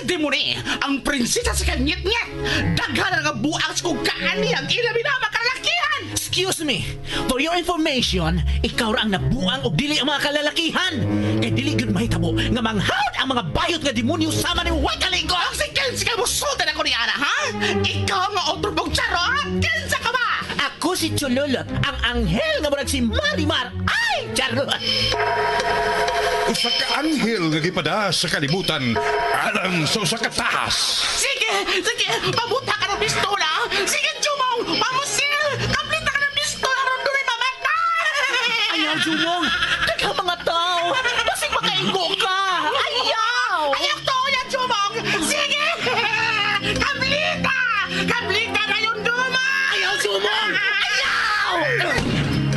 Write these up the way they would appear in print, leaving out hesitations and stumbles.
Si Demone, ang prinsesa sa kanyit-nyet. Daghan nga buang sa kong kaani ang ilabi na makalakihan. Excuse me, for your information, ikaw ra ang nabuang og dili ang mga kalalakihan. Kay dili gyud mahitabo nga manghawd ang mga bayot nga demonyo sama ni way kalingo. Ang si Kensi ka musultan ako ni Ana, ha? Ikaw nga otro mong charot? Kinsa ka ba? Ako si Chululot, ang anghel nga murag si Marimar. Ay, charot! Usa ka anghel nga gipada sa kalibutan alang sa usa ka tahas. Sige, sige, pabuta ka ng pistola. Sige, Jumong, pamusil. Kaplita ka ng pistola aron dunay mamatay. Ayaw, Jumong! Daghang mga tao! Basig makaingo ka! Ayaw! Ayaw to, yan, Jumong. Sige, kaplita. Kaplita na yung duma. Ayaw, Jumong! Ayaw!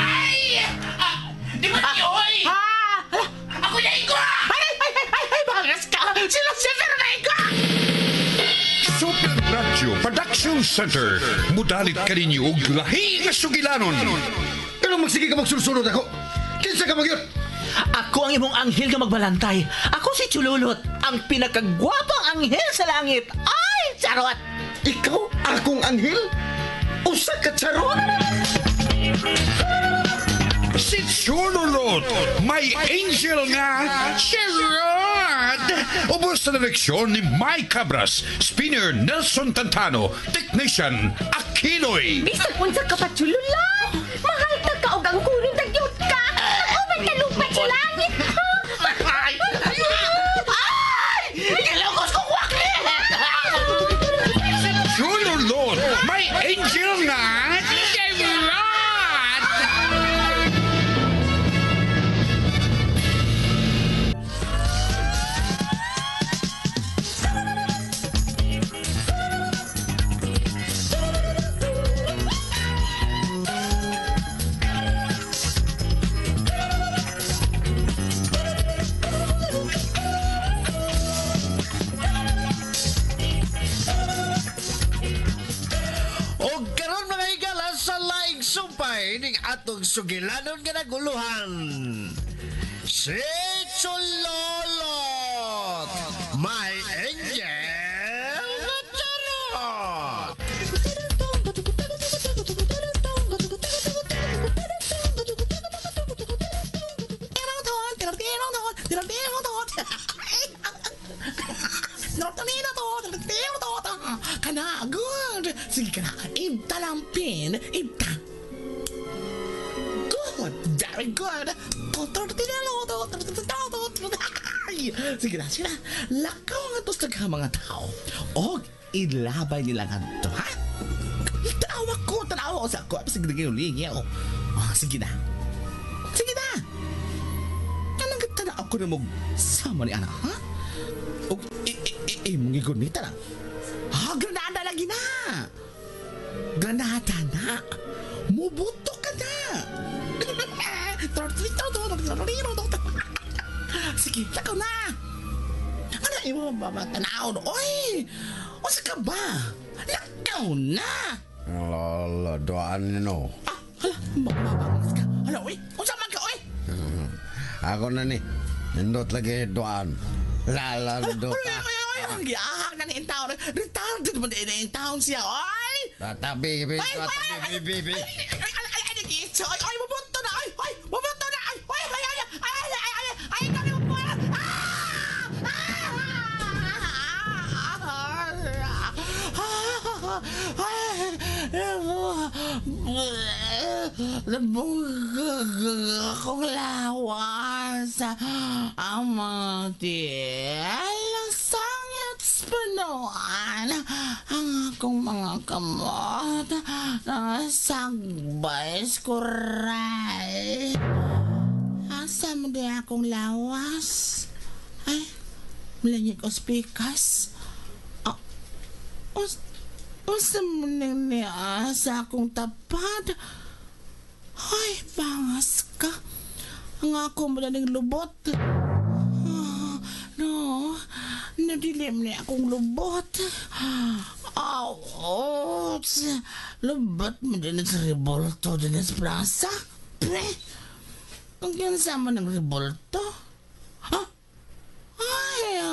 Ay! Ah, di ba oy? Ha? Ako na ingo! Ay, ay, ay, ay, ay, bangas ka! Sila Lucifer na ingo! Super Radio Production Center. Mudalit kaninyo og lahi nga sugilanon. Pero magsige ka magsulsunod ako. Kinsa ka magyot? Ako ang imong anghel nga magbalantay. Ako si Chululot, ang pinakagwapang anghel sa langit. Ay, charot! Ikaw akong anghel? Usa ka charot? Si Chululot, may angel nga charot! Ubos sa direksyon ni Mike Cabras, spinner Nelson Tantano, technician Aquinoy. Bisag unsa ka pa, Chululot! Mahal ta ka og ang kuron tagyot ka! Uban ka lupat sa langit! Ay! Ay! Gilugos ko kwakli! Si Chululot, may angel nga charot! O karon mga higala sa laing sumpay ning atong sugilanon nga naguluhan. Si Chulolot, my angel na charot. Kana, good. Sige ka na. Ibta lang pin. Ibta. Good. Very good. Sige na, sige na. Lakaw nga to sa mga tao. Og ilabay nila nga to, ha? Tanawa ko, tanawa ko sa ako. Sige na, lingaw. Ah, sige na. Sige na. Anong tanaw ko na mo sama ni anak, ha? Og imong gigunita na. Ah, granada lagi na. Granada na. Mubuto ka na. Sige, lakaw na. Ano imo mamatanaw? Oy! Unsa ka ba? Lakaw na. Lolo, doan no. Ah, hala, mabangas ka. Hala, oy. Unsa man ka, oy? Ako na ni. Nindot lagi doan. Lalando Oy, ka. oy, oy, ang giahak na ni in town. Retarded mo din in town siya, oy! Tatabi, bi, Ay, ay, ay, tatabi, bi, bi. ay, ay, ay, ay, ay, ay, ay, mabuto na, ay, ay, mabuto na, ay, ay, ay, ay, ay, ay, ay, ay, ay, kami mo ah! Nabungag akong lawas. Ang mga tiel, ang sangit sa punuan. Ang akong mga kamot, nangasagbay sa kural. Asa mo di akong lawas? Ay, malangit ko spikas. Ah, unsa mo nang niya sa akong tapad? Ay, bangas ka. Ang ako mo na ng lubot. Ah, no, nadilim ni akong lubot. Ouch! Lubot mo din sa revolto din sa plaza. Pre, ang kinsa mo ng revolto? Ha? Ay,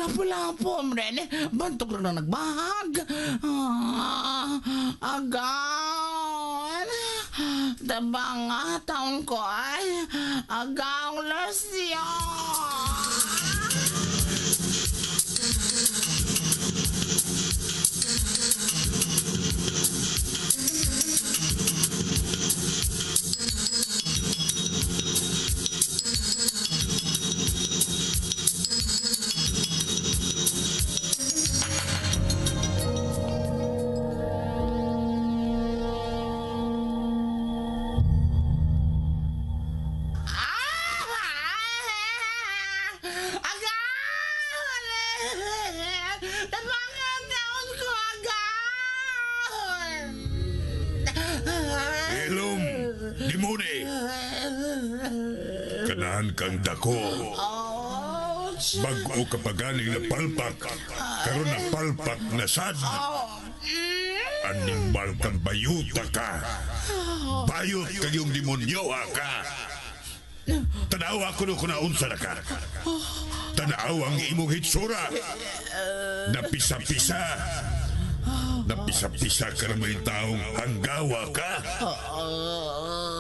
Lapo-lapo, mren. Bantok na nagbahag. Agaw. Tabang taon ko ay. Agaw, Lucio. Ilom, dimuni. Kanahan kang dako. Bag-o ka pa galing na palpak, karon na palpak na sad. Animal kang bayuta ka. Bayot kayong demonyo ka. Tanaw ako no kung naunsa na ka. Tanaw ang imong hitsura. Napisa-pisa. Napisa-pisa ka na may taong hanggawa ka.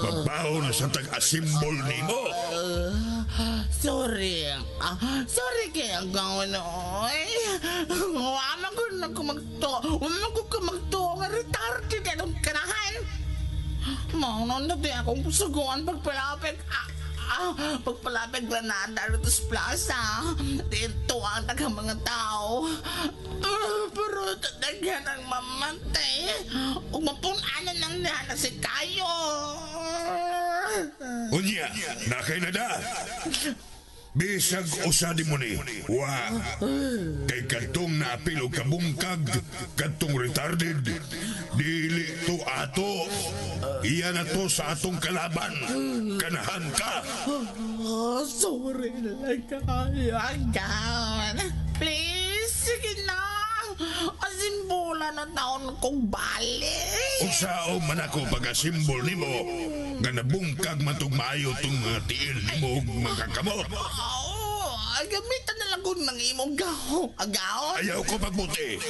Mabaho na sa tag-asimbol nimo. Sorry. Sorry kay agaw noy. Wala ko na kumagto. Wala ko kumagto. Nga retarded anong kanahan. Mao na di akong suguan pagpalapit. Pagpalapit Granada, Ritos Plaza. Dito ang tagang mga tao. Pero daghan ang mamatay. Ug mapunanan lang niya na si Kayo. Unya, nakay na da. Bisag usa di mo ni. Wa. Kay kadtong naapil og kabungkag, kadtong retarded, dili to ato. Iya na to sa atong kalaban. Kanahan ka. Oh, sorry na lang kayo. Agaw. Please, sige na. Asimbola na taon kong balik. Usao man ako pagasimbol nimo nga nabungkag man tong maayo tong mga tiil nimo ug mga kamot. Oo, gamitan na lang ko ng imong gaho. Agaw? Ayaw ko pagbuti.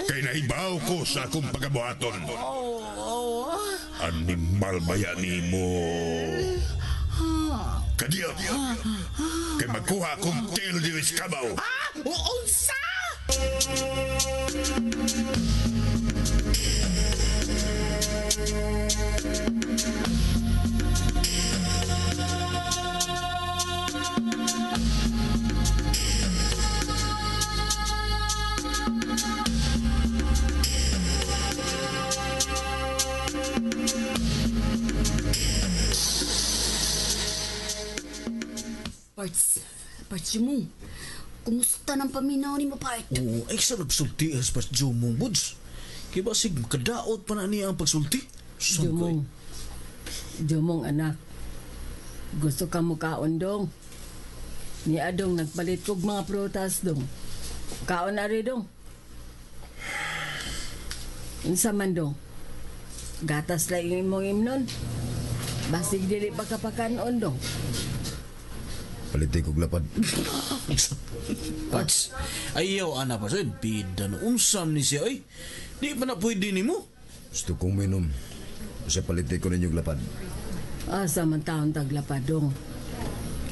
Kay nahibaw ko sa akong pagabuhaton. Animal baya nimo. Kadiyot. Kay magkuha akong tail diri sa kabaw. Ah! Unsa? Parts, Jumong. Kumusta ng paminaw ni mo, Part? Oo, ay sa nagsulti as pas Jumong Buds. Kaya basig makadaot pa na niya ang pagsulti. Jumong. Jumong, anak. Gusto ka mo kaon dong. Ni Adong nagpalit kog mga prutas dong. Kaon ari dong. Unsa man dong? Gatas lang imong imnon. Basig dili pa kapakanon dong. Paliti kog lapad. Parts, ayaw ana pa sir. Bida no unsam ni siya ay. Di pa na pwede nimo. Gusto kong minom. Usa paliti ko ninyong lapad. Asa man taon taglapad dong.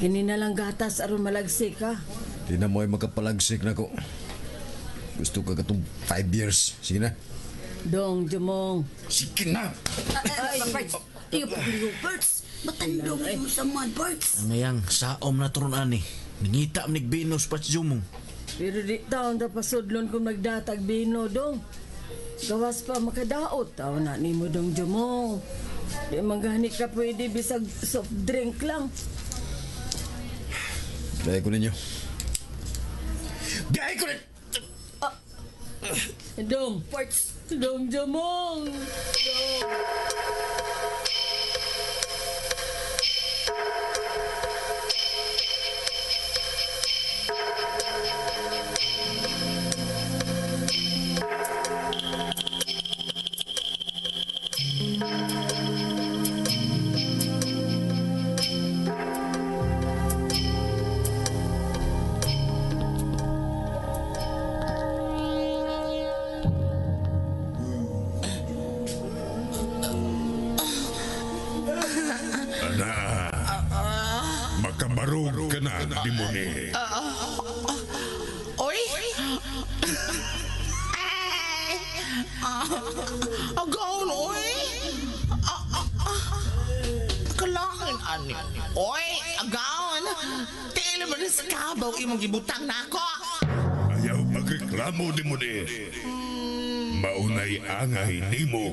Kini na lang gatas aron malagsik ka. Di na mo ay makapalagsik na ko. Gusto ka katong 5 years. Sige na. Dong, Jumong. Sige na! Ay, Parts. Iyo pa Parts. Matandong mo sa man, Parts. Ngayang saom na turon ani. Nangita man Venus Parts Jumong. Pero di taon ta pasudlon kung magdatag bino dong. Gawas pa makadaot taon na nimo dong Jumong. Di man gani ka pwede bisag soft drink lang. Biyahe ko ninyo. Biyahe ko ninyo! Dong, Parts. Dong Jumong. Dong. Barog ka na, demoni. Oy! Ay! Agaw, oy! Kalahin, ani. Oy, agaw! Tiil mo na sa kabaw imong gibutang na ako. Ayaw pagreklamo, demoni. Maunay angay nimo.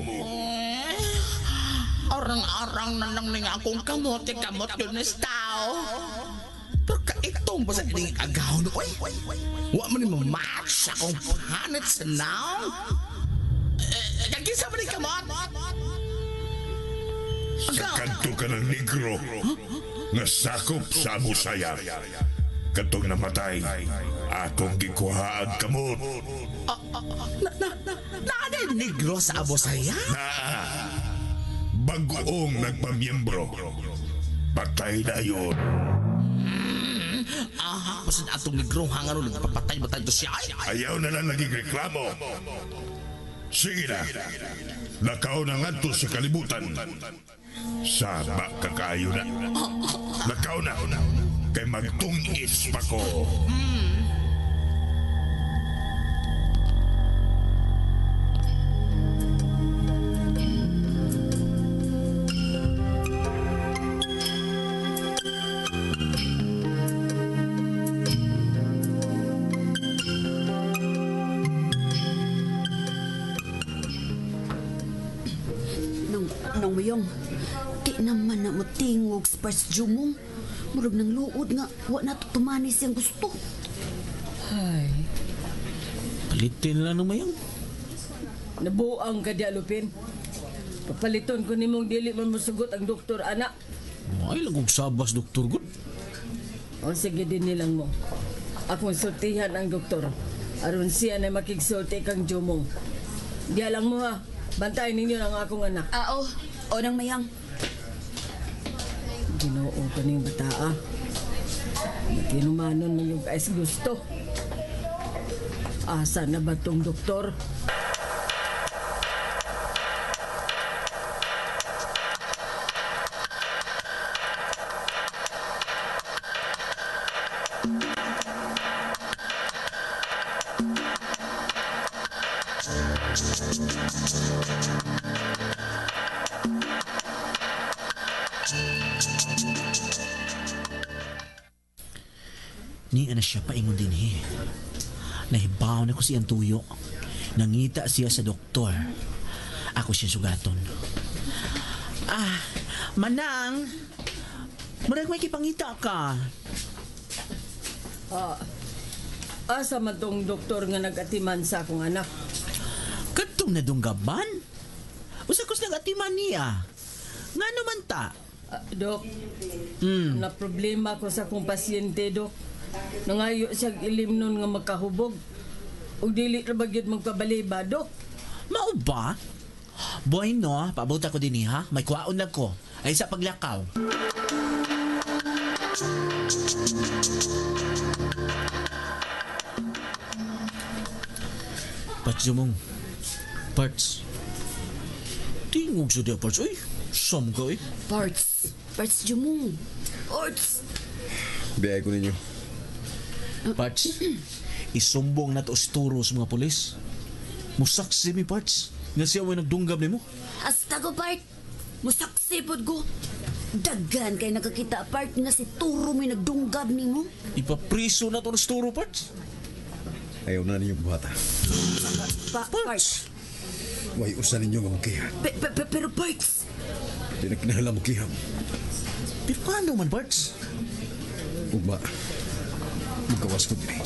Arang-arang na lang ning akong kamote kamot yun na tao. Pero kaitong ba sa ining agaw no? Oy, wa man ni match akong panit sa naong. Kagisa man ni kamot. Sa kanto ka ng negro nga sakop sa Abu Sayyaf. Katong namatay, akong gikuha ang kamot. Naanay negro sa Abu Sayyaf? Naa, bagoong nagpamiyembro. Patay na yun. Aha, basin atong negro hangano nagpapatay ba tayo siya? Ay, Ayaw na lang naging reklamo. Sige na. Lakaw na ngadto sa kalibutan. Saba ka kayo na. Lakaw na. Kay magtungis pa ko. Nang mayong, di naman na mo tingog sa Parts Jumong. Murag ng luod nga, wa na tumani siyang gusto. Ay, Palitin lang ng mayang. Nabuang ka diya, Lupin. Papaliton ko nimong dili man mosugot ang doktor, anak. Ay, lagog sabas, Doktor Good. O sige din nilang mo. Akong sultihan ang doktor. Aron siya na makigsulti kang Jumong. Diya lang mo ha. Bantayan ninyo ang akong anak. Ah, oh. O nang mayang. Ginoo ko ning bataa. Matinumanon mo yung kais gusto. Asa na ba tong doktor? Ni ana siya paingon din he. Nahibaw na ko siyang tuyo. Nangita siya sa doktor. Ako siya sugaton. Ah, Manang! Murag may kipangita ka. Asa man tong doktor nga nag-atiman sa akong anak? Kadtong nadunggaban? Usa ko sa nag-atiman niya. Nga naman ta? Dok, na problema ko sa akong pasyente, Dok. Nangayo siya ilim nun nga magkahubog. Ug dili ra ba gyud magkabaliba, Dok? Mao ba? Boy no, paabot ako din ha. May kuwaon lang ko. Ay sa paglakaw. Parts mong. Parts. Tingog sa diya, Parts. Uy, sam ka eh. Parts. Parts Jumong. Parts. Biyay ko ninyo. Parts, isumbong na to turo sa mga polis. Musaksi mi, Parts. Nga siya mo nagdunggab nimo. Hasta ko, Part. Musaksi pod ko. Daghan kay nakakita, Part, nga si Turo may nagdunggab nimo. Ipapriso na to sa turo, Parts. Ayaw na ninyo buhata. Parts. Way usa ninyo nga mukiha. Pero, Parts. Di na kinahanglan mukiha. Pero paano man, Parts? Ugma. Mugawas ko diri.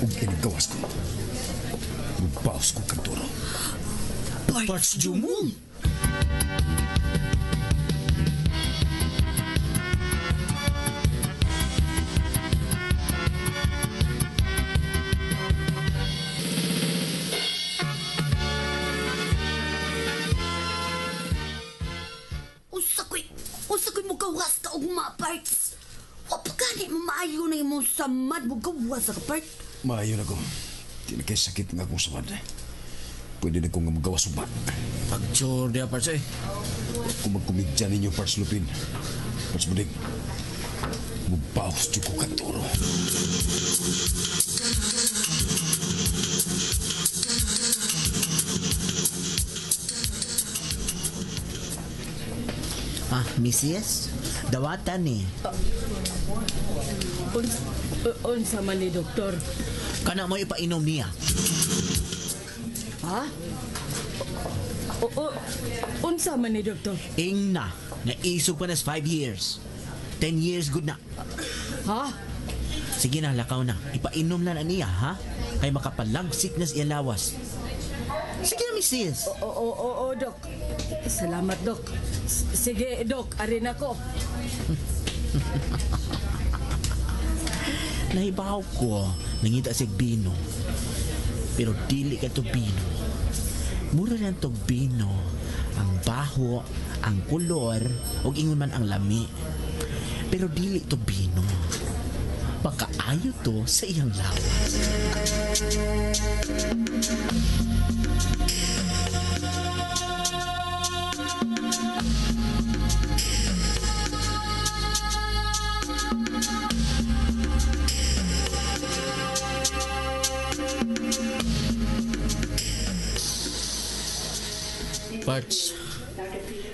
Ug inagawas ko. Mubaos ko kang Turo. Parts, Parts Jumong. Usa ko'y mugawas ka ugma, Parts. Wa pa gani maayo na imong samad mugawas ka, Part. Maayo na ko. Di na kay sakit nga akong samad. Pwede na ko nga magawas ugma. Pagtsur diya, Parts eh. Kung magkumidya ninyo, Parts Lupin. Parts Buding. Mubawas jud ko katuro. Ah, Mrs. Dawatan ni. Unsa man ni doktor? Kana mo ipainom niya. Ha? O, unsa man ni doktor? Ing na, naisog pa nas 5 years. 10 years good na. Ha? Sige na, lakaw na. Ipainom lang na niya, ha? Kay makapalagsik na siya lawas. Sige na, misis. Oo, oo, oo, dok. Salamat, dok. Sige, dok, arin ako. Nahibaw ko, nangita sig bino. Pero dili ka to bino. Mura lang to bino. Ang baho, ang kolor, ug ingon man ang lami. Pero dili to bino. Makaayo to sa iyang lawas. Parts,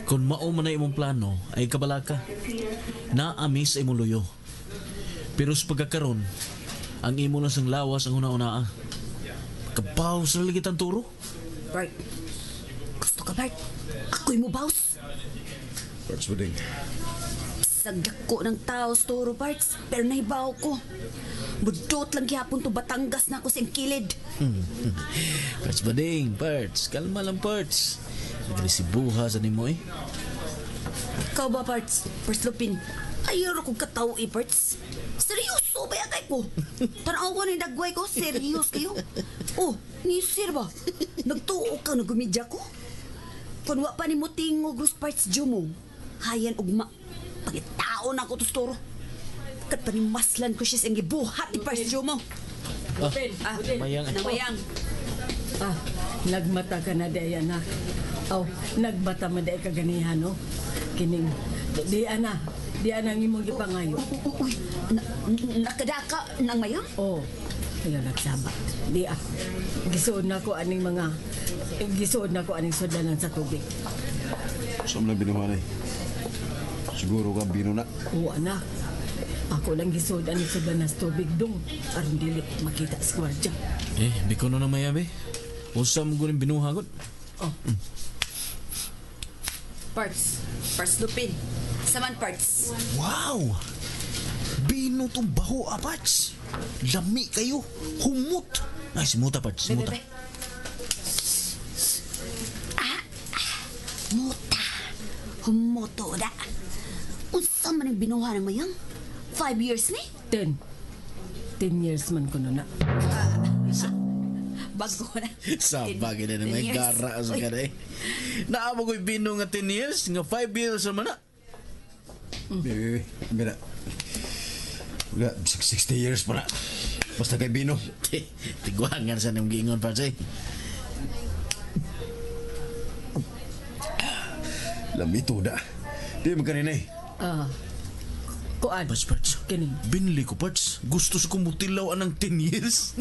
kung mao man na imong plano, ay kabalaka. Naamis sa imong luyo. Pero sa pagkakaron, ang imo lang sang lawas ang una-una. Kabaw sa ligitan turo. Bart, gusto ka, Bart? Ako'y mo baws. Parts Buding. Sagdako ng tao sa turo, Parts. Pero nahibaw ko. Budot lang gihapon to Batangas na ako sa kilid. Parts Bading, Parts. Kalma lang, Parts. Agresibuha sa nimo eh. Ikaw ba, Parts? Parts Lupin. Ayaw ra kong katao eh, Parts. Seryoso ba kay ko? Tanaw ko ni dagway ko. Serious kayo. Oh, ni sir ba? Nagtuo ka na gumidya ko? Kung wa pa ni mo tingog Rus Parts Jumo, hayan ugma. Pagitao na ako to toro. Kat panimaslan ko siya sa iyang gibuhat ni Parts Jumo. Lupin, Ah, mayang. Namayang. Ah, nagmata ka na di anak. Aw, nagmata man di ka ganihan, no? Kining, di ana, di ana ang imong gipangayo. Uy, nakadaka ng mayang? Oh, ayaw nagsaba. Di ah. Gisuod na ko aning mga, gisuod na ko aning sudlanan sa tubig. Saan mo lang binuhan eh? Siguro ka bino na. Oo, anak. Ako lang gisuod aning sudlanan sa tubig dong. Aron dili makita sa gwardya. Eh, biko na mayabi. Usa mo gunin binuha gud. Oh, Parts. Parts Lupin. Saman Parts. Wow! Bino tong baho, ah, Parts. Lami kayo. Humot. Ay, simuta, Parts. Simuta. Bebe, bebe. Ah, muta. Humoto da. Unsa man ang binuha ng mayang? 5 years ni? 10. 10 years man ko na. Bago na. Sa bagay na may 10 years. gara sa Uy, kada eh. Naamo ko'y bino nga 10 years, nga 5 years naman na. Bebe, bebe. Wala, 60 years pa na. Basta kay Bino. Tiguangan sa niyong giingon, Parts eh. Lamito da. Di man kanina eh. Ah, kuan. Parts, Parts. Kining. Binili ko, Parts. Gusto sa kumutilaw anang 10 years.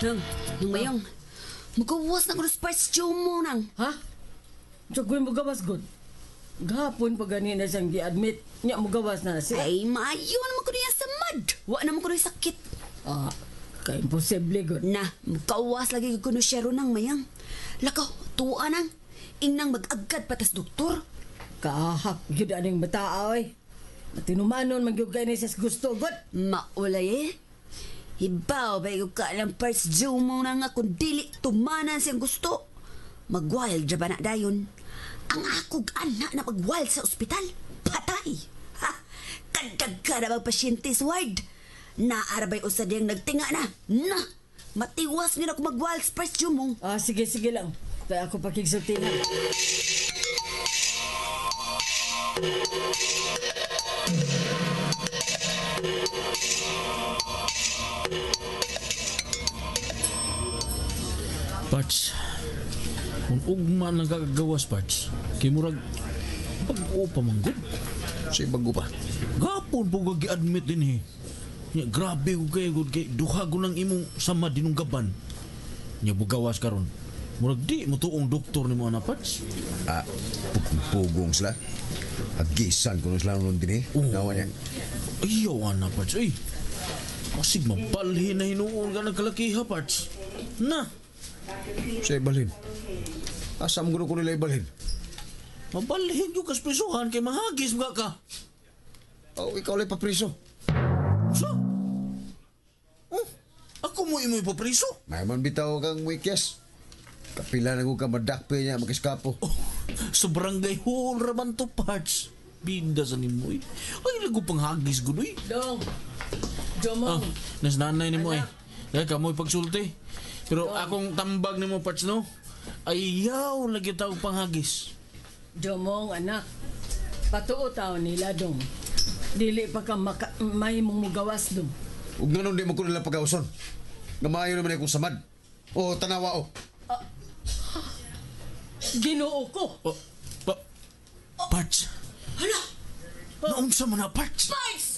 Nang, nang mayang. Magawas na ko ng Parts Jomo nang. Ha? Tsagoy mo gawas good. Gahapon pa ganina siyang gi-admit. Nya mo gawas na siya. Ay, maayo naman ko niya sa mad. Wa naman ko niya sakit. Ah, kay imposible good. Na, magkawas lagi ko no siya nang mayang. Lakaw, tuwa nang. Ingnang mag-agad patas doktor. Kaahak gyud aning bata oy. Tinumanon man gyud kay ni siya sa gusto god. Maulay eh. Hibaw ba yung ka ng Parts Jomo na nga kung dili tumanan siyang gusto. Mag-wild ba na dayon? Ang akog anak na mag-wild sa ospital. Patay! Ha! Kadagka na magpasyente sa ward. Naarabay usa diyang nagtinga na. Na! Matiwas nila ako mag-waltz, Parts Jumong. Ah, sige, sige lang. Kaya ako pakigsultihan. Parts, kung ugma lang kagagawas, Parts, kay murag, pag-o pa man gud. Sa bago pa. Gapon po ka gi-admit din eh. Nya, grabe ko kayo gud kay duha ko ng imong sama dinunggaban. Nya bugawas karon. Murag di mo tuong doktor nimo ana, Parts. Ah, pugong sila. Agisan ko nung sila nun din eh. Oo. Nawa niya. Ayaw ana, Parts. Ay, masig mabalhin na hinuon ka ng kalakiha, Parts. Na, Sa ibalhin. Asa mo ko nila ibalhin? Mabalhin yung kasprisuhan kay mahagis mga ka. Oh, ikaw lang papriso. Sa? Oh, ako mo imoy papriso. May man bitaw kang wikyas. Kapila na ko ka madakpe niya makiskapo. Oh, sa barangay hall raman to, Parts. Binda sa nimo eh. Ay, lago pang hagis gudoy. Dong. Oh, Jomong. nas nanay nimo eh. Kaya ka mo'y pagsulti. Pero akong tambag nimo, Parts, no? Ayaw, lagi tawag panghagis. Jomong, anak. Patuo taon nila, dong. Dili pa ka maka, may mong mugawas, dong. Ug nganong di mo ko nila pagawson. Nga maayo naman akong samad. O tanawa o. Ginoo ko. Oh, pa, Parts. Hala! Naunsa man na, Parts? Parts!